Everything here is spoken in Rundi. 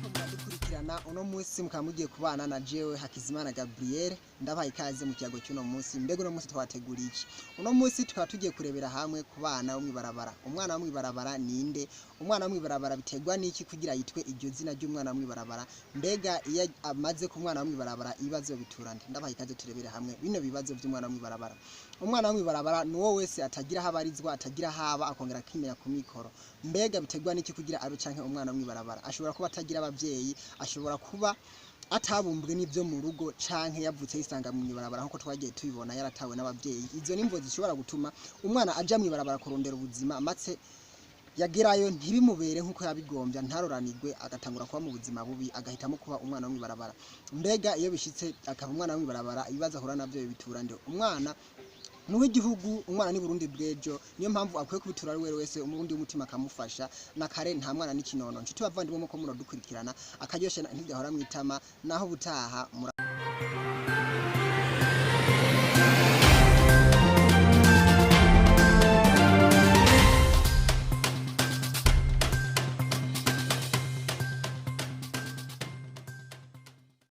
Muradukurikirana uno munsi, mukaba mugiye kubana na jewe Hakizimana Gabriel. Ndabaha ikaze mu kiyago cy'uno munsi. Mbega uno munsi twabateguriye iki? Uno munsi tukaba tugiye kurebera hamwe ku bana bo mw'ibarabara. Umwana wo mw'ibarabara ninde? Umwana wo mw'ibarabara biterwa n'iki kugira yitwe iryo zina ry'umwana wo mw'ibarabara? Mbega iyo amaze ku mwana wo mw'ibarabara, ibibazo bitura nde? Ndabaha ikaze turebere hamwe bino bibazo by'umwana wo mw'ibarabara. Umwana wo mw'ibarabara ni uwo wese atagira aho abarizwa, atagira aho aba, akongera akimenya ku mikoro. Mbega biterwa n'iki kugira abe canke umwana wo mw'ibarabara? Ashobora kuba atagira abavyeyi, ashobora kuba atabumbwe n'ivyo mu rugo, canke yavutse yisanga mu ibarabara nkuko twagiye tubibona, yaratawe n'abavyeyi. Izo nimvo zishobora gutuma umwana aja mw'ibarabara kurondera ubuzima, maze yagerayo ntibimubere nkuko yabigombya, ntaroranirwe, agatangura kuba mu buzima bubi, agahitamo kuba umwana wo mw'ibarabara. Mbega iyo bishitse akaba umwana wo mw'ibarabara, ibibazo ahura navyo bitura nde? Umwana ni uw'igihugu, umwana ni Burundi bw'ejo. Niyo mpamvu akwiye kubitura ari wese Umurundi w'umutima akamufasha. Na kare nta mwana n'ikinono. Nshuti bavandimwe, muko muradukurikirana, akaryoshe ntigahora mwitama. Naho ubutaha mura.